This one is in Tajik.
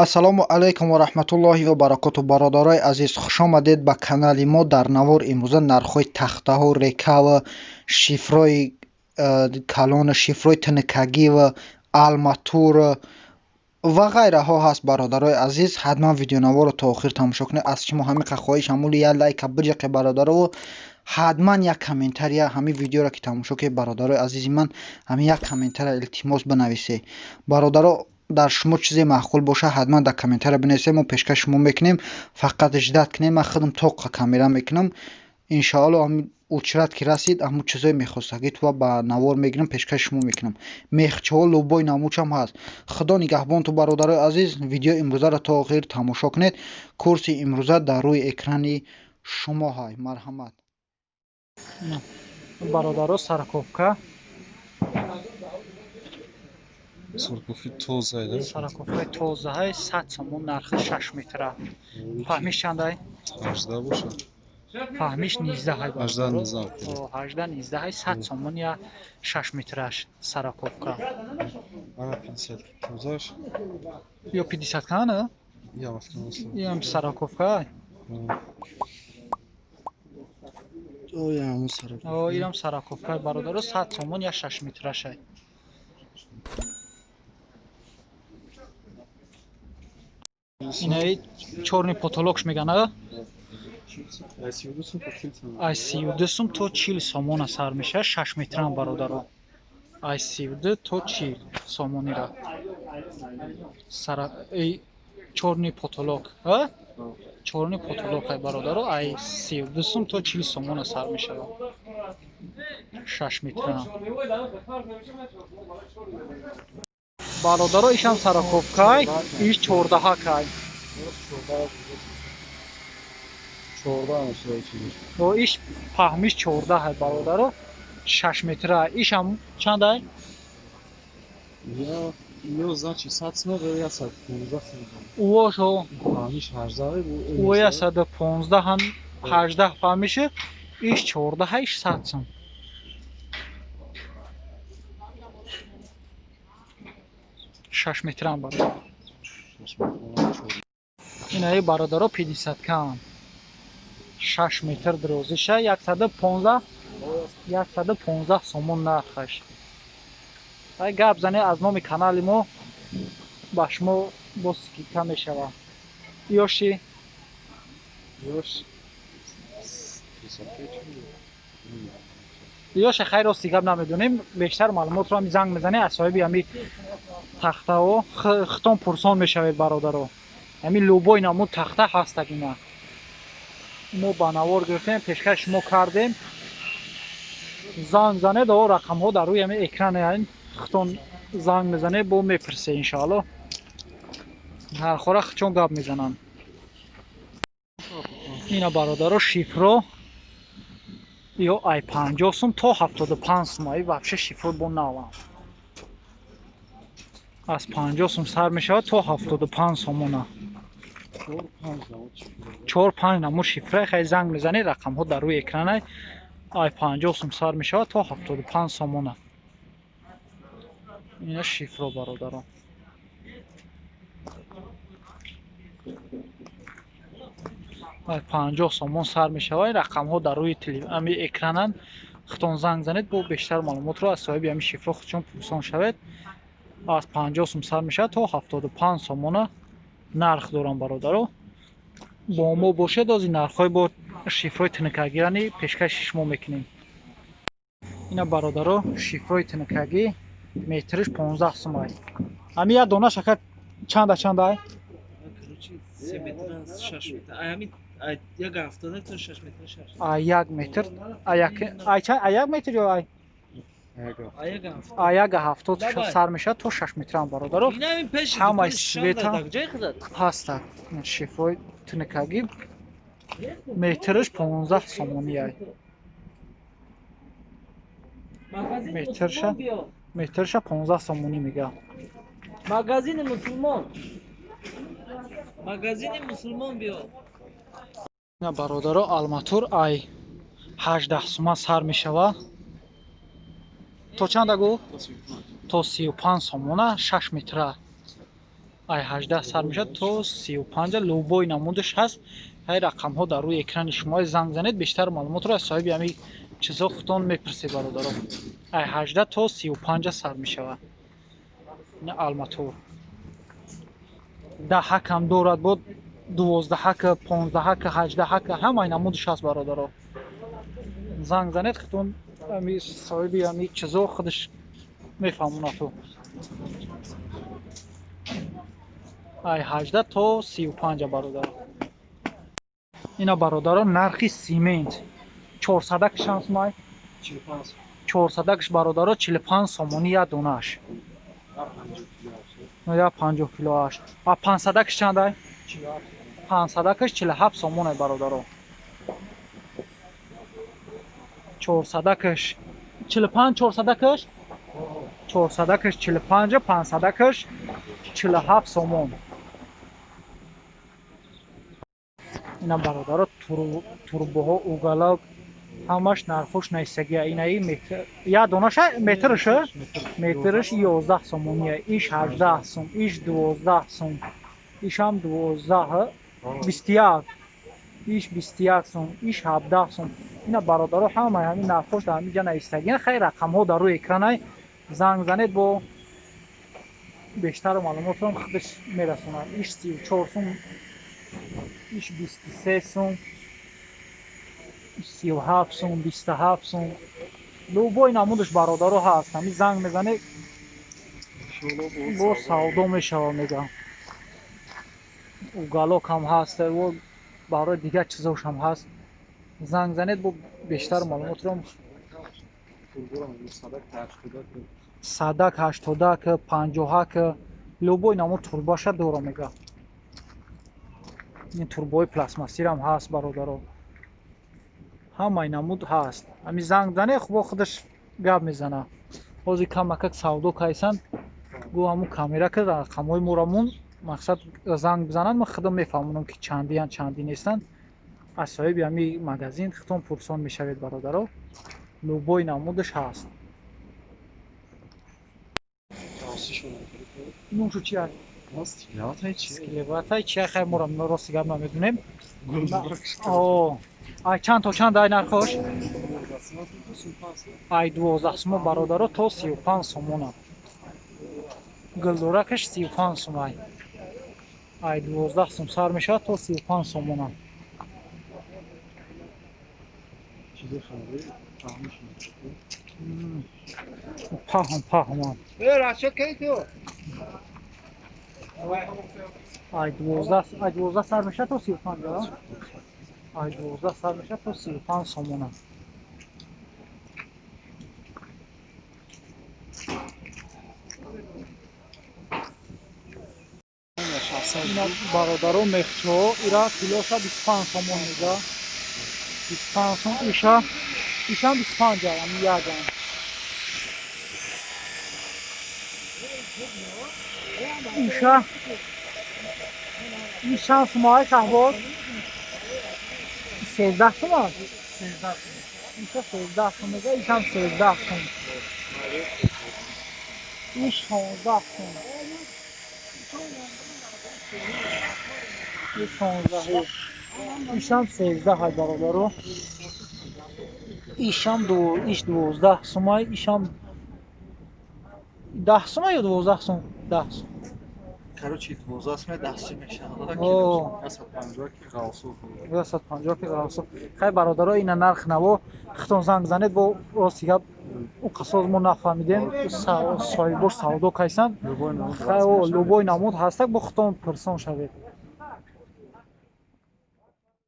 Ассалому алайкум ва раҳматуллоҳи ва баракоту. Бародарои азиз, хушомадед ба канали мо. Дар навор имрӯза нархҳои тахтаҳо, рекава, шифрои калона, шифрои тинакагива, алматур ва ғайраҳо ҳаст. Бародарои азиз, ҳатман видеонаворро то охир тамошо кунед. Аз шумо ҳамин қа хоҳиш ҳамули як лайка биҷақе, бародарову ҳатман як комментария ҳамин видеоро ки тамошо кунед, бародарои азизи ман, ҳамин як комментария илтимос бинависед. Бародаро, дар шумо чизе маъқул боша, ҳатман дар комментария бинависед, мо пешкаш шумо мекунем. Фақат ждать кунем, ман худам тоқа камера мекунам. Иншоалло, ҳамин очередь ки расид, ҳамун чизое мехостагӣ туа ба навор мегирам, пешкаши шумо мекунам. Мехчаҳо любой намучам ҳаст. Худо нигаҳбонту, бародарои азиз. Видеои имрӯзаро то охир тамошо кунед. Курси имрӯза дар рӯи экрани шумо ҳай. Марҳамат. Бародаро, сороковка. Сороковки тоза. Сороковкаи тозаҳай, 100 сомон нархи 6 метра. Фаҳмиш чандай? 18 бошад. Фаҳмиш 19-ҳай. 18, 19. 18, 19-ҳай, 100 сомон я 6 метраш сороковка. Ана 50 тозаш. Ё 50 кана? Иам сороковка. Ирам сороковка, бародаро, 100 сомон я 6 метрашай. Инаи чёрный потолокш меган, а? Аз 32 сум то 40 сомона сар мешавад, 6 метрам, бародаро. Аз 32 то 40 сомонира. Чёрный потолок. А? Чёрный потолок ай, бародаро, ай 32 сум то 40 сомона сар мешавад. 6 метрам. Бародаро, ишам сороковкай, иш чордаҳакай. Иш паҳмиш 14-ай, бародаро, 6 метра. Ишам чандай? Уошо ӯ 115, 18 фаҳмиши, иш 14, иш 100 сум. 6 метрам, бародар. Инаи, бародаро, пятидесяткаам, 6 метр дирозиша, 115, 115 сомон нархаш. Ай гап зане, аз номи канали мо ба шумо боз скидка мешавад. Ёши? Ёша хайр, рости гап намедонем. Бештар маълумотро ҳами занг мезанед, аз соҳиби ҳами тахтаҳо хитон пурсон мешавед, бародаро. Ҳамин любой намуд тахта ҳастак. Ина мо ба навор гирифтем, пешкаш шумо кардем. Занг занед, о рақамҳо дар рӯи ҳамин экран, хитон занг мезанед, бо мепурсе, иншоалло. Нархҳоро хичон гап мезананд. Ина, бародаро, шифро ё ай 50 сум то 75 сум. Ай вообще шифро бо навам аз 50 сум сар мешавад то 75 сомона. Чор панҷ намуд шифра. Хай, занг мезанед, рақамҳо дар рӯи экранай. Ай 50 сум сар мешавад то 75 сомона. Ина шифро, бародарон. Ай 50 сомон сар мешавад. Рақамҳо дар рӯи ами экрананд. Хитон занг занед, бо бештар маълумотро аз соҳиби ҳамин шифро худшон пурсон шавед. Аз 50 сум сар мешавад то 75 сомона нарх дорам, бародаро. Бо мо бошед, ози нархҳои бо шифрои тинакагирани пешкаши шумо мекунем. Ина, бародаро, шифрои тинакагӣ метриш 15 сум ай. Ҳамин як донаш, ака, чанда чанда ай? Ай 1 метр, ай 1 метр ё ай ай 1,70 сар мешавад то 6 метрам, бародаро. Ҳамаи света ҳастак. Шифрои тинакагӣ метриш 15 сомонӣ ай. Метрша 15 сомонӣ мега. Магазини мусулмон. Магазини мусулмон биё. Ина, бародаро, алматур ай 18 сума сар мешавад. То чанда гу? То 35 сомона, 6 метра. Ай 18 сар мешавад то 35. Любой намудаш ҳаст. Ҳай рақамҳо дар рӯи экрани шумо, занг занед, бештар маълумотро аз соҳиби ҳамин чизҳо худтон мепурсед, бародаро. Ай 18 то 35 сар мешавад. Ина алматор даҳакам дорад, бо дувоздаҳака, понздаҳака, ҳаждаҳака, ҳамаи намудаш ҳаст, бародаро. Занг занед, худтон ҳами соҳиби ҳами чизҳо худаш мефаҳмонад. Ту ай 18 то 35, бародаро. Ина, бародаро, нархи симент чорсадак чанд сумай? Чорсадакш, бародаро, 45 сомонӣ як донааш, я 50 килоаш. А пансадакш чандай? Пансадакаш 47 сомоне, бародаро. Чорсадакаш 45, чорсадакаш, чорсадакаш 45, пансадакаш 47 сомон. Ина, бародаро, турбоҳо, угалок, ҳамаш нархош наистагия. Инаи як донаша метрша, метрш 11 сомония, иш 18 сум, иш 12 сум, ишам 12, 21, иш 21 сум, иш 17 сум. Ина, бародаро, ҳамаи ҳамин нархош дар ҳамин ҷа наистагия. Хайр, рақамҳо дар рӯи экранай, занг занед, бо бештар маълумотро худаш мерасонад. Иш 34 сум, иш 23 сум, 37 сум, 27 сум. Любой намудаш, бародаро, ҳаст. Ҳамин занг мезанед, бо савдо мешавад, мегӯям. Уголок ҳам ҳаст, барои дигар чизошам ҳаст. Занг занед, бо бештар маълумотро. Садак, ҳаштодак, панҷоҳак, любой намуд турбаша дора, мега. Ин турбои пластмассирам ҳаст, бародаро, ҳамаи намуд ҳаст. Ҳамин занг зане, бо худаш гап мезана. Ҳозир камакак савдо кайсан, гу ҳамун камера ка рақамҳои морамон, мақсад, занг бизананд, ман худам мефаҳмонам, ки чандиянд, чандӣ нестанд. Аз соҳиби ҳамин магазин худтон пурсон мешавед, бародаро. Любой намудаш ҳаст. Нумшу чи аст? Скелеватай чи? Хай, морам рости гап намедонем. Ай чанд то чанд ай нархош? Ай 12 сумо, бародаро, то 35 сомона. Гулдоракаш 35 сум. Ай 12 сум сар мешавад то 35 сомона. Паҳм, паҳмам. Ай 12, ай 12 сар мешавад то 35, ай 12 сар мешавад то 35 сомона. Ина, бародаро, мехчаҳо, ира килоша 25 сомон мега, 25 сум. Иша, ишам 25, ами ягам. Иша, иш чанд сумоай, Шаҳбоз? 13 сума, иша 13 сум мега, ишам 13 сум, иш 16 сум, иш 16, ишам 13 ай, бародаро. Ишам иш 12 сумай, ишам 10 сума ё 12 сум, 10 сум. Короче, 12 сум, 10 сум мешавад. 150 ки ғалсу. 150 ки ғалсу. Хай, бародаро, ина нарх наво, худтон занг занед. Бо рости гап, у қасоз мо нафаҳмидем, соҳибош савдо кайсан. Хай, любой намуд ҳастак, бо худтон пурсон шавед.